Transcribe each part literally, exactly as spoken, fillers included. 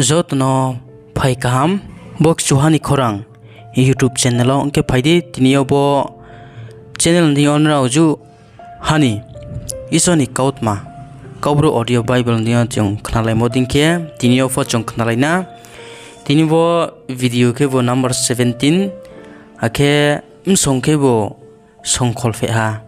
Joto no phai kaham, bo Kchuha ni Khorang YouTube channel wo ong khe phai di. Tini yo bo channel ni thing yo nrao juh ha ni Isor ni kautma, Kaubru audio Bible ni thing yo chung khnalaimo dei khe, tini yo pho chung khnalai na. Tini bo video khebu number seventeen, akhe bsong khebu songkholpheh ha.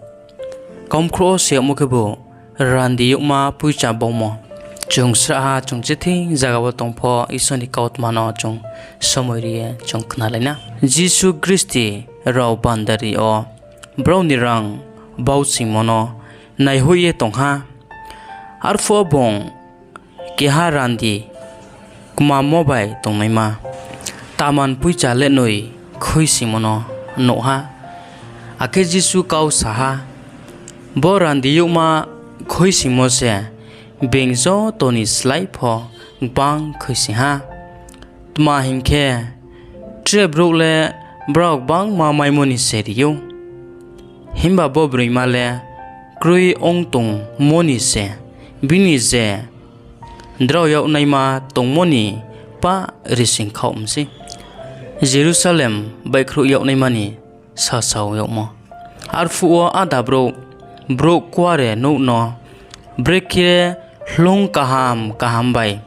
Kaumkhrouh wo se yagmo khebu randi youhma poicha baumo. Chung srahha, chung je thing zaga wo tong pho Isor ni kautma no chung somoi ri ye chung khnalai na. Jisu Khristo rao bandari yo brao ni rang bau singmo no naihoih ye tong ha. Arphuh wo bung keha randi kmammo bai tongnaima taman poicha lehnoi khuisoingmo no nuh ha. Akhe Jisu kau sa ha, Bo randi youhma khuisoingmo se being joto ni slái pho gbang khuisoing ha. Tma hing khe, tre brouh le brao gbangma maimo ni se ri ou, himba bo broima le kroi ong tongmo ni se bini je drao yag naima tongmo ni pah rising khaoh mi sei. Jerusalem Baihkhrouh Yag naima ni Sasao Yagmo. Arphuh wo áda brouh brouh kuarenouh no brekhe hloung kaham kaham bai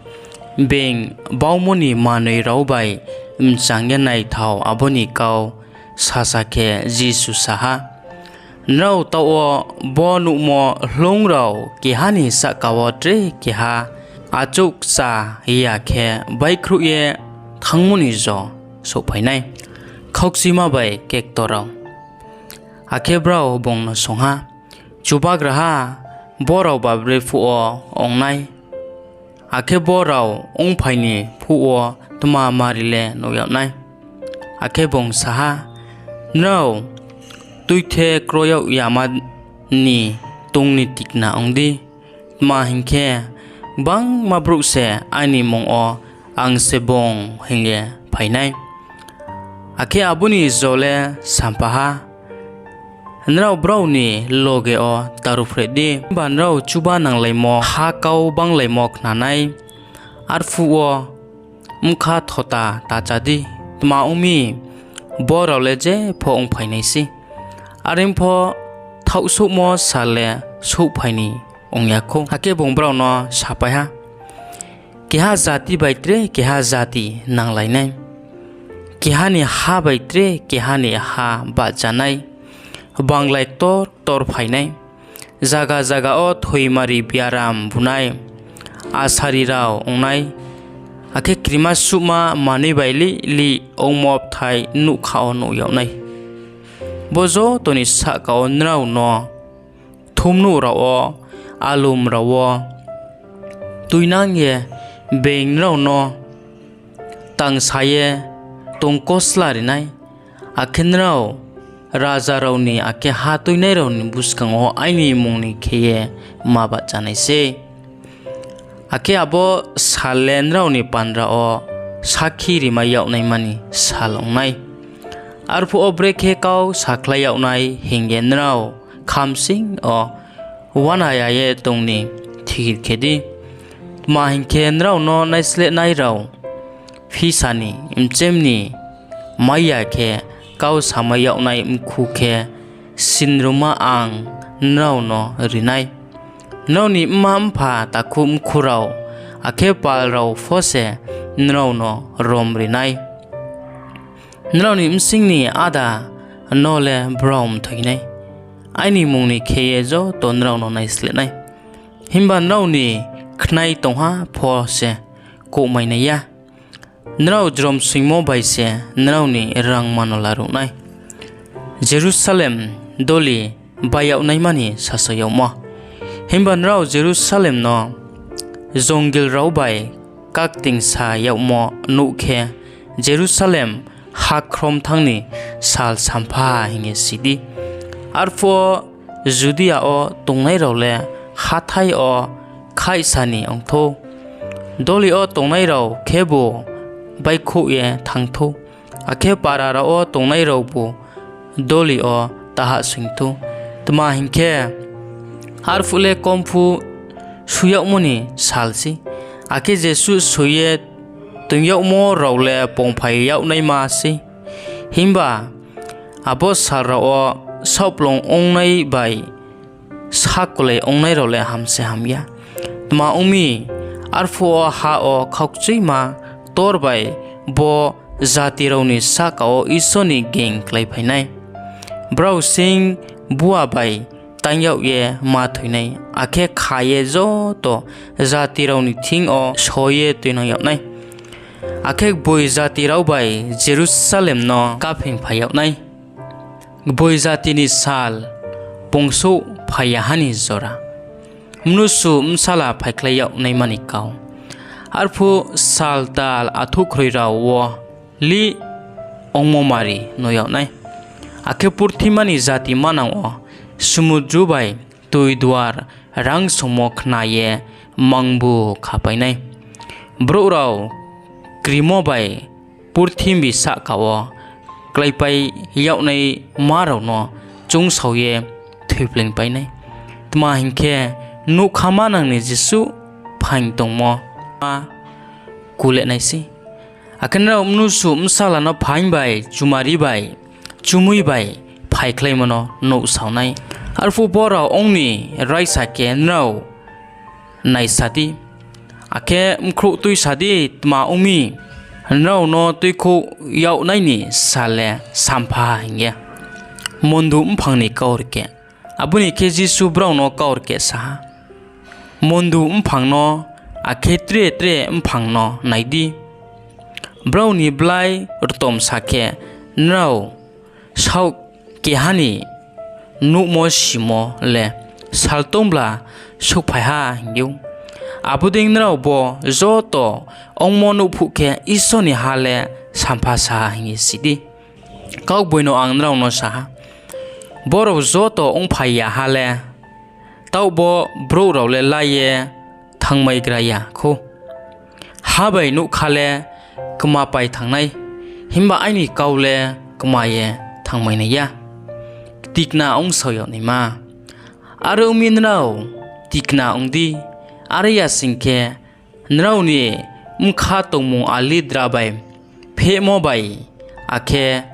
being baumo ni manoi rao bai mchang ye naithao abo ni kau sasa khe Jisu sa ha, Nrao taoh wo bo nuhmo hloung rao keha ni sahka wo tre keha achouh kcha ya khe baihkhrouh ye thanngmo ni jo souhphai nai. Khaukchima bai Kekto rao. Akhe brao bung no swunng ha, Chubagraha, bo raoba bre phuh wo ong nai? Akhe bo rao ongphai ni phuh wo tma mari le nuh yag nai? Akhe bung sa ha, Nrao tuithe kro yag yama ni tong ni tikna ong di. Tma hing khe, gbangma brouh se aini mmung wo ‘Ang se bung’ hing ye phai nai. Akhe abo ni jo le sampha ha, Nrao brao ni loge wo ta ruhphreh di, himba nrao chuba nanglaimo ha kau banglaimo khna nai. Arphuh wo bkha thota ta chá di, tma ong mi, bo rao le je pho ongphai nai sei, are pho thaohsouhmo sal le souhphai ni ong ya khou. Akhe bung brao no sapai ha, Keha jati bai tre keha jati nanglai nai, keha ni ha bai tre keha ni ha bahcha nai, banglai ktor ktor phai nai, zaga zaga wo thoimari biaram bu nai, asari rao ong nai, akhe krima suhma manoi bai lih lih ongmo bthai nougkha wo nuh yag nai. Bo joto ni sahka wo nrao no kthumnouh rao wo, alum rao wo tuinang ye being nrao no tangsa ye tong kosla ri nai, akhe nrao raja rao ni akhe ha tuinai rao ni buskang wo aini mmung ni khe ye ma bahcha nai sei. Akhe abo sal le nrao ni bandra wo sakhi rimai yag naima ni sal ong nai. Arphuh wo brekhe kau sakhlai yag nai hing ye nrao khamsing yo uana ya ye tong ni thir khe di. Tma hing khe, nrao no naislehnai rao phisa ni mchem ni mai ya khe, kau samai yag nai mkhu khe sinruma ang nrao no ri nai. Nrao ni mma-mpha, takhu mkhu rao, akhe pal rao pho se nrao no rom ri nai. Nrao ni bsing ni áda no le brao mthoi nai. Aini mmung ni khe ye joto nrao no naisleh nai, himba nrao ni khnai tongha pho se kouhmai nai ya. Nrao jromsoingmo bai se nrao ni rangma no laruh nai. Jerusalem Doli Bai yag naima ni Sasao Yagmo. Himba nrao Jerusalem no jongil rao bai kaktingsa yagmo nuh khe, Jerusalem hakhrom thanng ni sal sampha hing ye si di. Arphuh wo Judia wo tongnai rao le hathái yo khaihsa ni ong thou, doli yo tongnai rao khebu baihkhouh ye thanng thou, akhe para rao wo tongnai raobu doli yo ta hahsoing thou. Tma hing khe, arphuh le komphu soi yagmo ni sal sei, akhe jesuh soi ye toing yagmo rao le pongphai yag naima sei. Himba abo sal rao wo saohkplung ongnai bai sakolai ongnai rao le ham se ham ya. Tma ong mi, arphuh wo ha wo khaukchuima ktor bai bo jati rao ni sahka wo Isor ni ging kláiphai nai. Brao sing bua bai taing yag ye ma thoi nai, akhe kha ye joto jati rao ni thing yo só ye tuinang yag nai. Akhe gboi jati rao bai Jerusalem no káphingphai yag nai. Gboi jati ni sal, pungsouh phai ya ha ni jora. Mnusu Bsala phaikhlai yag naima ni kau. Arphuh sal tal athouhkhroi rao wo lih ongmo mari nuh yag nai. Akhe purthima ni jati manang wo sumundru bai toi duar rangsongmo khna ye mangbu khapai nai. Brouh rao krimo bai purthimbi sahka wo kláipai yag naima rao no choungsao ye thoipleingpai nai. Tma hing khe, nougkha manang ni jesuh phaing tongmo ma kule nai sei. Akhe nrao Mnusu Bsala no phaing bai, chumari bai, chumui bai phaikhlaimo no nuhsao nai. Arphuh bo rao ong ni raisa khe nrao naisa di, akhe bkhrouh tuisa di; tma ong mi, nrao no tuikhouh yag nai ni sal le sampha ha hing ye. Mondu mphang ni kaurkeh. Abo ni khe Jisu brao no kaurkeh sa ha, Mondu mphang no, akhe tre tre mphang no nai di. Brao ni blai rtomsa khe nrao saoh keha ni nuhmo simo le saltongbla souhphai ha hing ou. Abo dei nrao bo joto ongmo nuh phuh khe, Isor ni ha le sampha sa ha hing ye si di. Kaugboino ang nrao no sa ha, bo rao joto ongphai ya ha le, taohbo brouh rao le la ye thanngmaigra ya khou. Ha bai nougkha le kmapai thanng nai, himba aini kau le kma ye thanngmai nai ya. Tikna ongsao yag naima. Are ong mi, nrao tikna ong di, are ya sing khe, nrao ni bkha tongmung alidra bai phehmo bai, akhe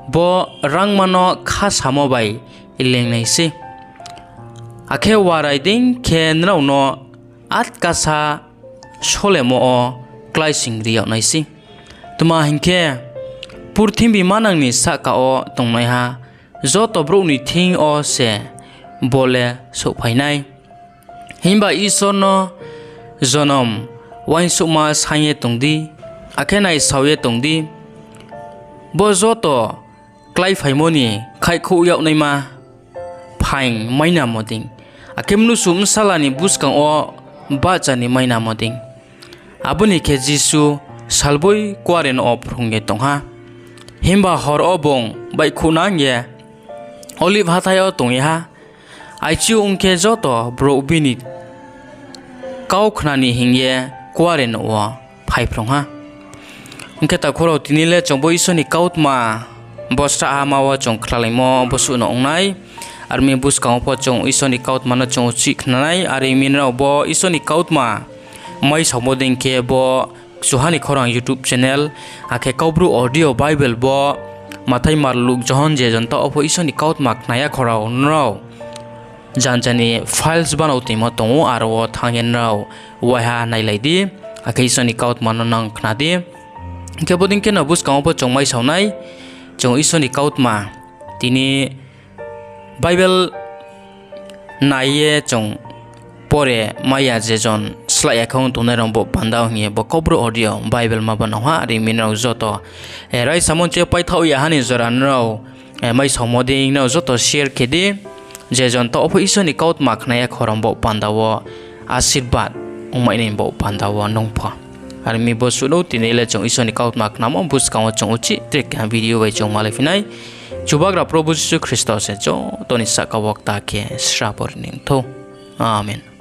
bo rangma no khasamo bai leng nai sei. Akhe warai dei khe nrao no atkasa solemo wo kláisoingri yag nai sei. Tma hing khe, purthimbi manang ni sahka wo tongnaiha joto brouh ni thing yo se bo le souhphai nai. Himba Isor no jonom uaingsouhma saing ye tong di, akhe naisao ye tong di, bo joto kláiphaimo ni khaihkhouh yag naima phaing mainamo dei, akhe Mnusu Bsala ni buskang wo bahcha ni mainamo dei. Abo ni khe Jisu salboi kuare no wo phrung ye tong ha. Himba hor wo bung baihkhouhnang ye Olib hathái yo tong ye ha. Aichu ong khe, joto brouh bini kau khna ni hing ye kuare no wo phaiphrung ha. Ong khe takhu rao, tini le chung bo Isor ni kautma bo srahhama wo chung khnalaimo bosuh no ong nai. Are ong mi, buskang wo pho chung Isor ni kautma no chung uchih khna nai. Are ong mi, nrao bo Isor ni kautma maisaomo dei khe bo Kchuha ni Khorang YouTube channel, akhe Kaubru Audio Bible bo Mathai, Mark, Luk, Johon je jon taoh wo pho Isor ni kautma khna ya khorao nrao janja ni files banao toimo tong ou, aro wo thanng ye nrao waiha nailai di, akhe Isor ni kautma no nang khna di. Hing khe bodei khe no buskang wo pho chung maisao nai, chung Isor ni kautma tini Bible nai ye chung pore mai ya je jon slái ya khe ong tongnai rao bo panda hing ye bo Kaubru Audio Bible ma banao ha. Are ong mi nrao joto, eh, raisa monche paithaoh ya ha ni jora nrao, eh, maisaomo dei nrao joto share khe di. Je jon taoh wo pho Isor ni kautma khna ya khorang bo panda wo asirbad ongmai nai bo panda wo nung pho. Are ong mi bosuh no tini le chung Isor ni kautma khnamo buskang wo chung uchih tre keha video bai chung malaiphi nai. Chubagra Probhu Jisu Khristo se joto ni sahka wo kta khe srabo ri ni thou. Amen.